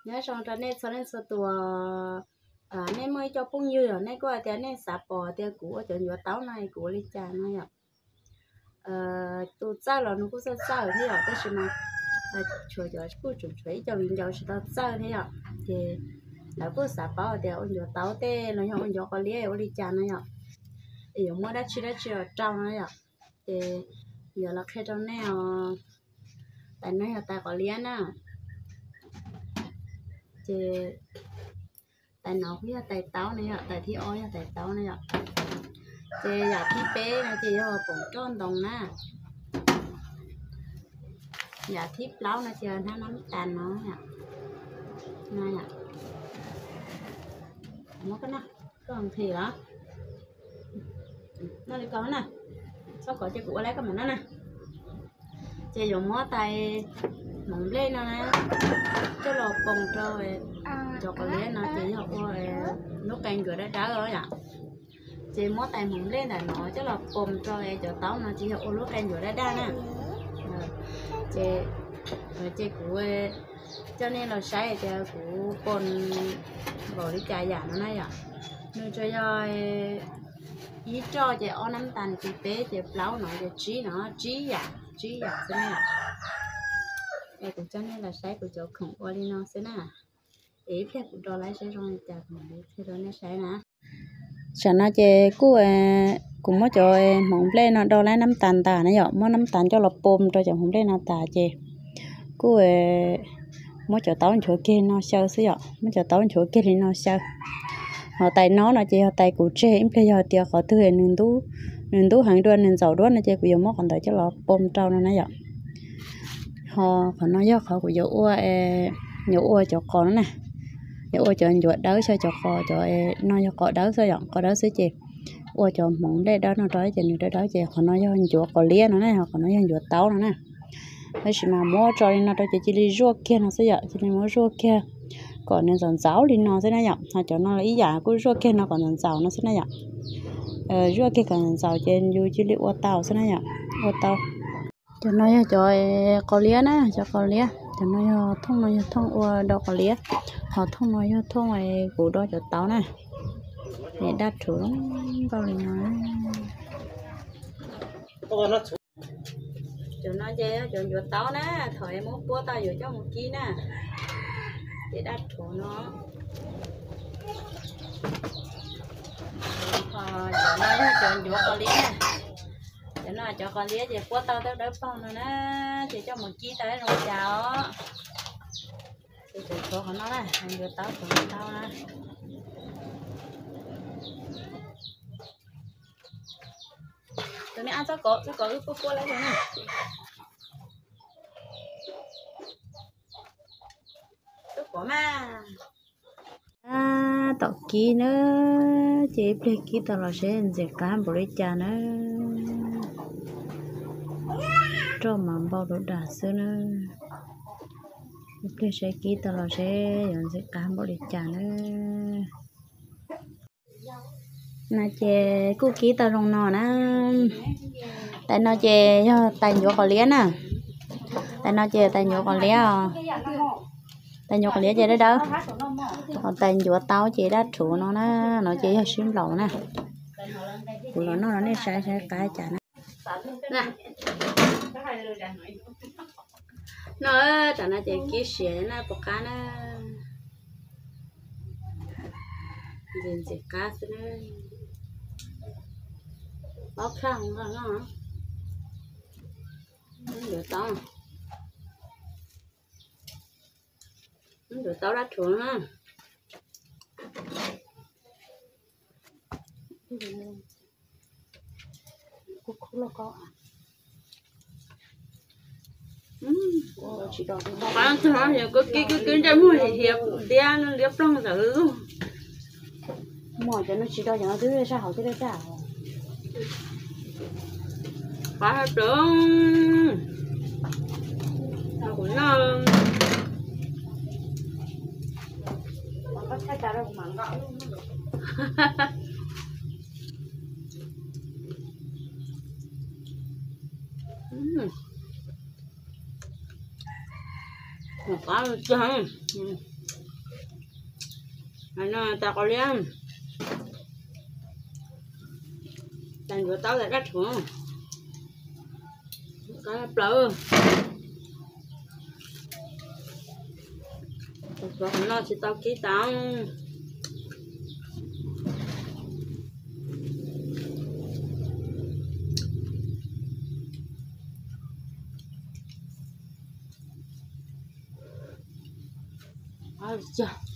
Nyob zoo rau nej txhua leej txhua tus, nej muaj ib co phooj ywg yom, nej kuj hais tias nej xav pom tias kuv ua cov ncuav taub no kuv ua li cas no yom. Tus txawj los nws kuj txawj txawj thiab yom, tab sis mas tshuav cov kuj tseem tshuav ib co viv ncaus tsis tau txawj thiab yom, ces lawv kuj xav paub tias ua ncuav taub tej los yog ua ncuav qos liab ua li cas no yom, es yuav muab dab tsi dab tsi los rau no yom, ces yuav los qhia rau nej os. Tais no yog tais qos liab na, ces tais no kuj yog tais taub no yom, tais thib ob yog tais taub no yom. Ces yam thib peb no ces yog poom roj ntoo na, yam thib plaub no ces hnab nab tas no. Muab koj noj, koj nqhis los, noj li ko na, txhob kov ces kuv ua lawm koj mam noj na. Ces yuav muab tais hmoov nplej no na coj los poo rau cov qos liab no ces yog ua lub qe ncuav dawb dawb os yom. Ces muab tais hmoov nplej ntawm no coj los poo rau cov taub no ces yog ua lub qe ncuav dawb dawb na. Ces, ces kuv coj nej los saib tias kuv poo npaum li cas yam no na yom. Nws tsuas yog ib roj ces ob nab tas, nws ces peb ces plaub no ces tsib no, tsib yam, tsib yam xwb na. Es kuv coj nej los saib kuv cov khoom ua li no xwb na. Es ib pliag kuv do laib saib zoo li cas kuv mam li qhia rau nej saib na. Tam no ces kuj, kuv muab cov hmoov nplej no do laib nab tas ntag na yom, muab nab tas coj los pom rau cov hmoov nplej no tas ces kuj muab cov taub nchuav kiag li no xyaw xwb yom, muab cov taub nchuav kiag li no xyaw. Ho tais no no ces yog tais kuv tseg, ib pliag yog tias qhov twg nws ntub, nws ntub heev dua, nws ntxaus dua no ces kuv yuav muab qhov ntawd coj los pom rau no na yom. Ho qhov no yog qhov kuv yuav ua, yuav ua cov qos no na, yuav ua cov ncuav dawb xwb, cov qos, cov no yog qos dawb xwb yom, qos dawb xwb ces ua cov hmoov nplej dawb no rau ces nws dawb dawb ces qhov no yog ncuav qos liab no na, ho qhov no yog ncuav taub no na. Tab sis mas muab tso li no rau ces cia li zuaj kiag no xwb yom, cia li muab zuaj kiag kom nws ntxaus ntxaus li no xwb na yom. Ho cov no ib yam kuj zuaj kiag no kom ntxaus ntxaus no xwb na yom. Zuaj kiag kom ntxaus ntxaus ces yus cia li ua tau xwb na yom, ua tau. Cov no yog cov qos liab na, cov qos liab, cov no yog thooj, no yog thooj ua do qos liab, ho thooj no yog thooj kuv do cov taub na. Es daj rhuv zoo nkauj li no. Cov no ces yog cov ncuav taub na, thaum es muab puab tau yuav coj mus kib na. Ces daj rhuv no. Ho cov no yog cov ncuav qos liab na. Cov no cov qos liab ces puab tau dawb dawb paug no na, ces coj mus kib tau zoo cas os. Ces tshuav qhov no na, ncuav taub tshuav ncuav taub na. Tus me ab txob kov, txob kov wb puab puab lawm na. Txob kov mas. Tab tom kib na, ces ib pliag kib tau los seb ntxim qab npaum li cas na. Roj mas npau du dag xwb na. Ib pliag seb kib tau los seb yuav ntxim qab npaum li cas na. No ces kuj kib tau zoo no na. Tais no ces yog tais ncuav qos liab na. Tais no ces tais ncuav qos liab os. Tais ncuav qos liab ces dawb dawb. Ho tais ncuav taub ces daj rhuv no na. No ces yog sib nplaum na. Kuv los noj no nej saib saib qab cas na. No, tam no ces kib siav na puas qab na. Ntxim ntxim qab xwb na. Ob phaj nqa no. Ncuav taub, ncuav taub dab rhuv na. Qab tag no yog kib kib kib ntsej muag hiav hiav, liab liab ploog ntawd lug. Muaj cov no tsis do cov no twb sab hauv thiab dab tag. Qab hab plaws. Kuv noj. Qab tag. No tas qau liab, tas ntsuav taub tas dab rhuv, qab plaws. Tus qhov no tsis tau kib tas. Cog